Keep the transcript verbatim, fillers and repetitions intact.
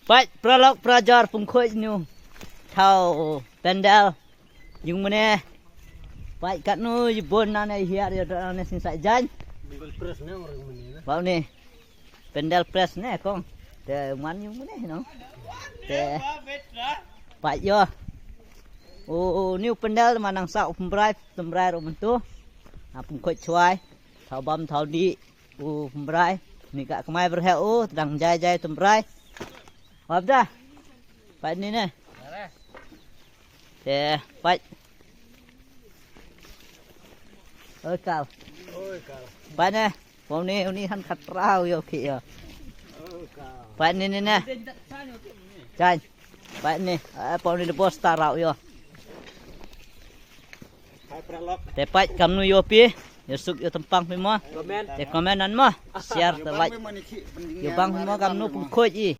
Pait pralok prajor pynkhooid nu. Thaw pandal. Yung mane. Pait katnu i bun nane hiar ya dane sin sa jan. Pandal press ne orang mane na. Bau ni. Pandal press ne kong. Te man yung mane no. Te. Pait yo. U ni u pandal manang sa u pynbrai, pynbrai ro myntu. Ha pynkhooid chwai. Thaw bam thaw di. U pynbrai. Ni ka kmai berhe u, tdang jai jai pynbrai. Wap da. Pait ni ne. Te, pait. Oi kal. Pait ne. Pau ni, uni han khat rau yo ki yo. Pait ni ni ne. Chan. Pait ni. Eh, pau ni de bos ta rau yo. Te pait kamnu yo pi. Yo suk yo tempang pi mo. Te comment nan mo. Share te like. Yo bang pi mo kamnu pynkhooid i.